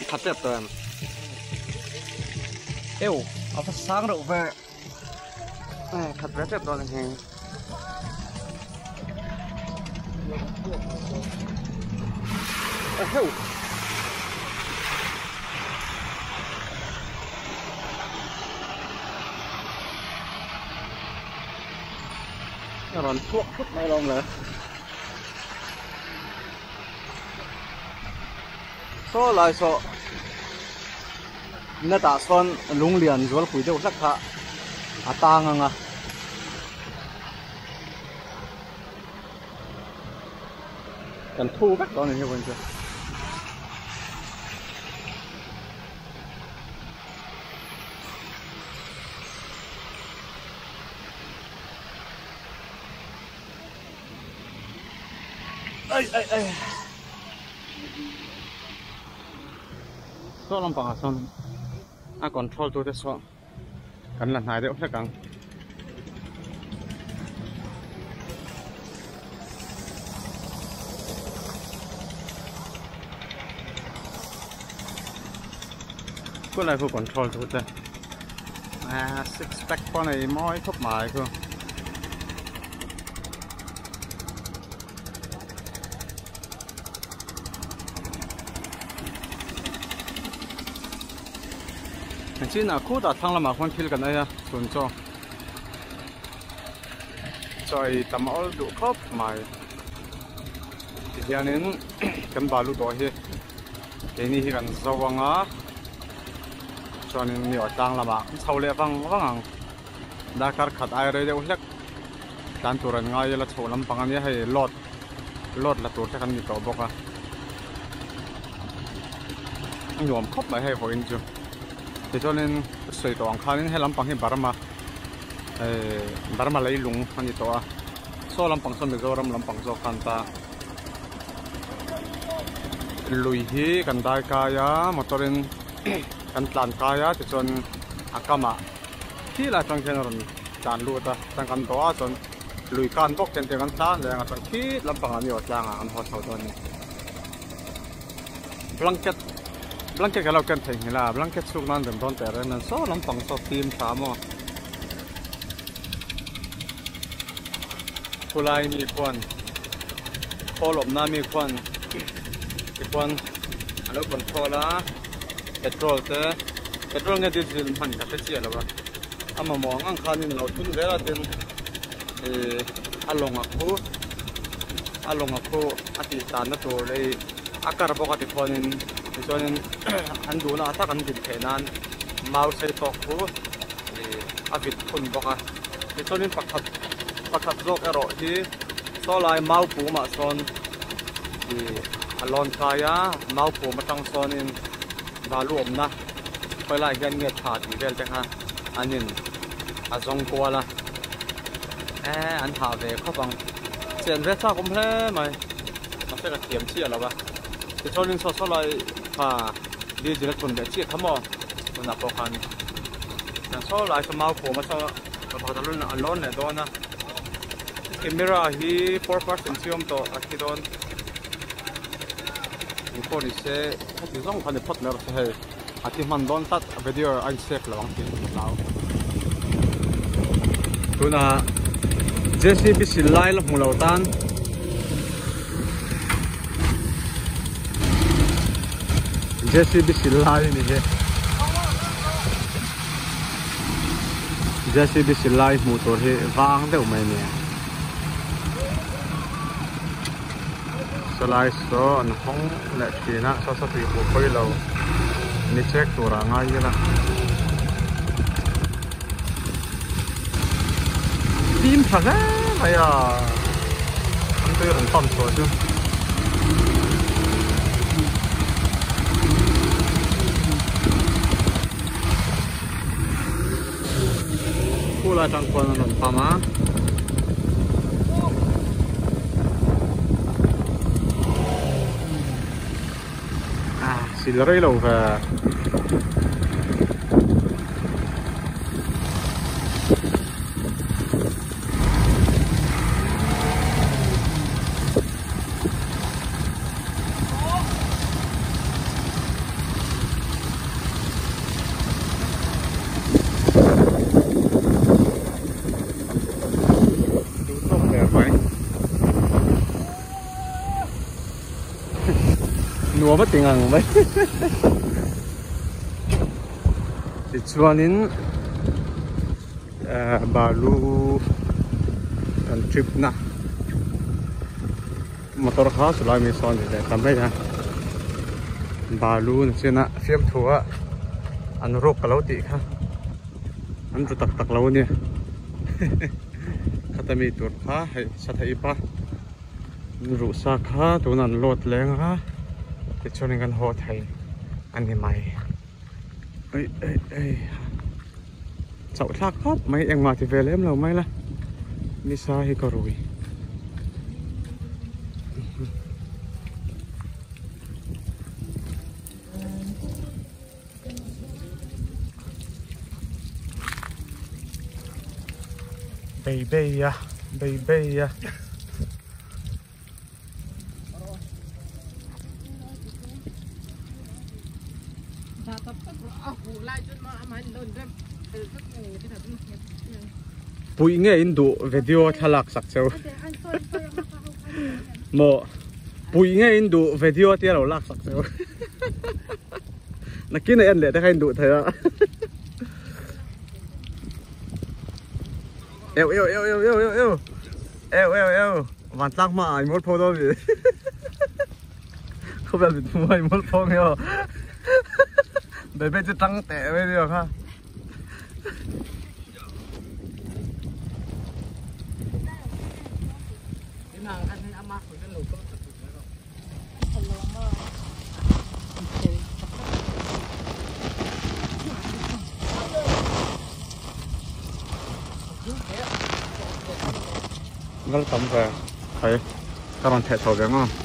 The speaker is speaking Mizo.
Khat tep tawh em? Eu, a va sang reuh ve. Khat ve tep dawn a ni. Eheu. A rawn chhuak thut mai alawm le. Saw lai saw net ah sawn lung lian zual pui deuh hlek kha a tang ang a. Kan thu vek dawn a ni hi chu. Ai ai ai. Saw lampangah sawn a control tute saw kan la hnai deuh hlek ang. Khulai khu control tute six pack pawh nei mawi khawp mai khu. Chinah khutah thlang lamah khuan thil kan ei a chhun chaw chaw ei tam awl duh khawp mai tihianin kan balu tawh hi keini hi kan zo ang a chuanin mi aw tlang lamah kan chho leh vang vang ang. Darkar khat ai rei deuh hlek tlan tur an ngai ila chhoh lampang ania hei load load la tur te kan ni tawh bawk a a nuam khawp mai hei vawiin chu tichuanin ka sawi tawh ang khanin he lampang hi Burma eh Burma leilung a ni tawh a saw lampang saw Mizoram lampang zawk khan ta lui hi kan dai kai a motor in kan tlan kai a tichuan a kamah. Khi lai atang khian a rawn tlan lut a chuan kan dawh a chuan lui kan bawk ten te kan tlan leh ang a chuan khi lampangah mi aw tlangah an haw chho dawn a ni blanket blanket kan lo ken thei nghilh a blanket chhuk nan rem dawn teh reng nen saw lampang saw fim tha maw khulai mi khuan khawl awmna mi khuan tikhuan a lo control a. Petrol te petrol nge diesel hman ka hre chiah lo a a mamawh ang ang khanin a lo thun zel a tin ih a lawng a khu a lawng a khu a tih tanna tur leh a kar bawk a tikhuanin tichuanin an duhna ah tak an din theih nan mau sei tawk khu ih a vit phun bawk a tichuanin pakhat pakhat zawk erawh hi saw lai mau pumah sawn. Ih a lawn kai a mau pum atang sawnin balu awmna khawi lai hian nge tha tih vel te kha an in a zawng kual a eh an hah ve khawp ang chen ve chak awm hle mai mahse ka thiam chiah lo a tichuanin saw saw lai kha diesel a thun leh chiah kha maw tunah pawh khan saw lai saw mau pum atang pakhat a lawn leh dawn a. Camera hi 4 percent chi awm tawh a thi dawn engpawh ni se heti zawng kha ni phawt mai rawh se hei a thi hman dawn tlat a video a in save lo ang tih ka hlau. Tunah JCB sil lai la hmu lo tan JCB sil lai a ni hi. JCB silai hmuh tur hi vang deuh mai a ni silai saw an hawng leh thin a saw saw tui hmuh pawh ilo ni check turah a ngai ila fim tha hle mai a an tui rawn pump chhuah chu. Phul atang khuan an rawn pam a. Ah, sil rei lo ve. Nuam a ti ngang mai. Tichuanin balu kan trip na motor kha chulai mi sawn ni leh ta mai a. Balu ni chian a fiamthu a an ruk ka lo tih kha an ru tak tak lo a nia. Khata mi tur kha hei satha ip a. Ruh sa kha tunah an load leng a tichuanin kan haw thei a ni mai ei ei ei chauh thlak khawp mai engmah ti ve lem lo mai la nisa hi ka rui. Bei bei a bei bei a. Puih nge in duh video thlalak sak cheu maw puih nge in duh video tia lo lak sak cheu. Nakin a en leh te kha in duh thei a. Eu eu eu eu eu eu eu eu eu eu van tlak hma ah i mawl pho dawn mi. Khawvel mit hmu ah i mawl pho nge aw. Bebe chu tang teh mai ni aw kha. Ngal tam ve khai ka rawn theh chho ve ang aw.